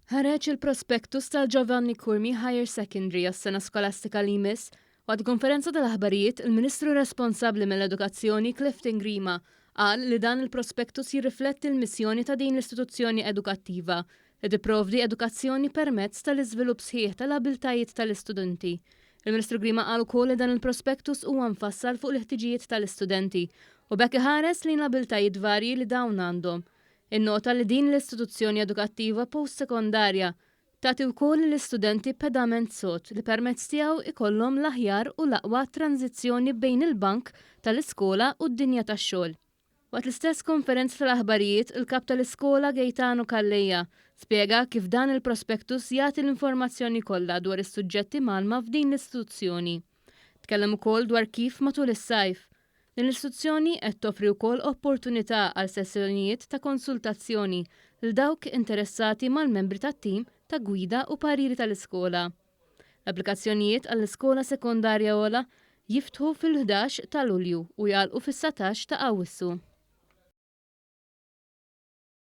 Ħareġ il-prospectus tal-Giovanni Curmi Higher Secondary għas-sena skolastika li jmiss. Waqt konferenza tal-aħbarijiet, il-Ministru responsabbli mill-Edukazzjoni Clifton Grima qal li dan il-prospectus jirrifletti l-missjoni ta' din l-istituzzjoni edukattiva li tipprovdi edukazzjoni permezz tal-iżvilupp sħiħ tal-abiltajiet tal-istudenti. Il-Ministru Grima qal ukoll li dan il-prospectus huwa mfassal fuq l-ħtiġijiet tal-istudenti u b'hekk iħares lejn l-abiltajiet varji li dawn għandhom. Innota li din l-istituzzjoni edukattiva post-sekondarja tagħti wkoll lill-istudenti pedament sod li permezz tiegħu ikollhom l-aħjar u l-aqwa tranżizzjoni bejn il-bank tal-iskola u d-dinja tax-xogħol. Waqt l-istess konferenza tal-aħbarijiet, il-Kap tal-Iskola Gaetano Calleja spjega kif dan il-prospectus jagħti l-informazzjoni kollha dwar is-suġġetti mgħallma f'din l-istituzzjoni. Tkellem ukoll dwar kif matul is-sajf, din l-istituzzjoni qed toffri wkoll opportunità għal sessjonijiet ta' konsultazzjoni lil dawk interessati mal-membri tat-tim ta' gwida u pariri tal-iskola. L-applikazzjonijiet għall-iskola sekondarja ogħla jiftħu fil-11 ta' Lulju u jagħlqu fis-19 ta' Awwissu.